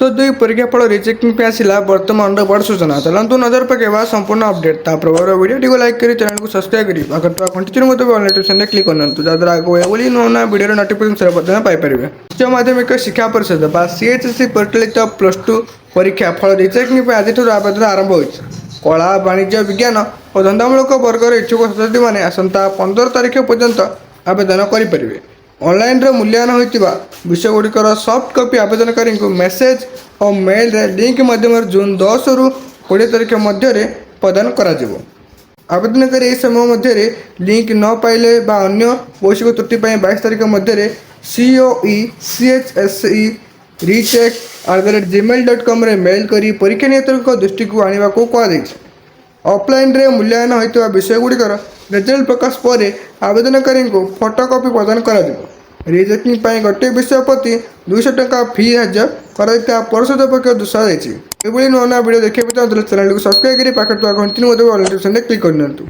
ଯୁକ୍ତ ଦୁଇ ପରୀକ୍ଷା ଫଳ ରିଚେକିଂ ପାଇଁ ଆସିଲା ବର୍ତ୍ତମାନର ବଡ଼ ସୂଚନା। ଚାଲନ୍ତୁ ନଜର ପକାଇବା ସମ୍ପୂର୍ଣ୍ଣ ଅପଡେଟ୍। ତା ପୂର୍ବରୁ ଭିଡ଼ିଓଟିକୁ ଲାଇକ୍ କରି, ଚ୍ୟାନେଲକୁ ସବସ୍କ୍ରାଇବ୍ କରି, ପାଖରେ ଥିବା ଘଣ୍ଟି ଚିହ୍ନ ମଧ୍ୟ ନୋଟିଫିକେସନରେ କ୍ଲିକ୍ କରିନିଅନ୍ତୁ, ଯାହାଦ୍ୱାରା ଆଗକୁ ଏଭଳି ନୂଆ ନୂଆ ଭିଡ଼ିଓର ନୋଟିଫିକେସନ୍ ସର୍ବପ୍ରଥମେ ପାଇପାରିବେ। ଉଚ୍ଚ ମାଧ୍ୟମିକ ଶିକ୍ଷା ପରିଷଦ ବା ସିଏଚ୍ଏସ୍ଇ ପରିଚାଳିତ +2 ପରୀକ୍ଷା ଫଳ ରିଚେକିଂ ପାଇଁ ଆଜିଠାରୁ ଆବେଦନ ଆରମ୍ଭ ହୋଇଛି। କଳା, ବାଣିଜ୍ୟ, ବିଜ୍ଞାନ ଓ ଧନ୍ଦାମୂଳକ ବର୍ଗର ଇଚ୍ଛୁକ ଛାତ୍ରଛାତ୍ରୀମାନେ ଆସନ୍ତା 15 ତାରିଖ ପର୍ଯ୍ୟନ୍ତ ଆବେଦନ କରିପାରିବେ। ଅନଲାଇନରେ ମୂଲ୍ୟାୟନ ହୋଇଥିବା ବିଷୟଗୁଡ଼ିକର ସଫ୍ଟ କପି ଆବେଦନକାରୀଙ୍କୁ ମେସେଜ୍ ଓ ମେଲ୍ରେ ଲିଙ୍କ ମାଧ୍ୟମରେ ଜୁନ୍ 10ରୁ 20 ତାରିଖ ମଧ୍ୟରେ ପ୍ରଦାନ କରାଯିବ। ଆବେଦନକାରୀ ଏହି ସମୟ ମଧ୍ୟରେ ଲିଙ୍କ ନ ପାଇଲେ ବା ଅନ୍ୟ ବୈଷୟିକ ତ୍ରୁଟି ପାଇଁ 22 ତାରିଖ ମଧ୍ୟରେ coechserecheck@gmail.comରେ ମେଲ୍ କରି ପରୀକ୍ଷା ନିୟନ୍ତ୍ରକଙ୍କ ଦୃଷ୍ଟିକୁ ଆଣିବାକୁ କୁହାଯାଇଛି। ଅଫଲାଇନରେ ମୂଲ୍ୟାୟନ ହୋଇଥିବା ବିଷୟଗୁଡ଼ିକର ରେଜଲ୍ଟ ପ୍ରକାଶ ପରେ ଆବେଦନକାରୀଙ୍କୁ ଫଟୋକପି ପ୍ରଦାନ କରାଯିବ। ରିଚେକିଂ ପାଇଁ ଗୋଟିଏ ବିଷୟ ପ୍ରତି 200 ଟଙ୍କା ଫି ଧାର୍ଯ୍ୟ କରାଯାଇଥିବା ପରିଷଦ ପକ୍ଷରୁ ଦର୍ଶାଯାଇଛି। ଏଭଳି ନୂଆ ନୂଆ ଭିଡ଼ିଓ ଦେଖିବାକୁ ଚାହୁଁଥିଲେ ଚ୍ୟାନେଲଟିକୁ ସବସ୍କ୍ରାଇବ୍ କରି ପାଖରେ ଥିବା ଘଣ୍ଟି ମଧ୍ୟ ନୋଟିଫିକେସନରେ କ୍ଲିକ୍ କରିନିଅନ୍ତୁ।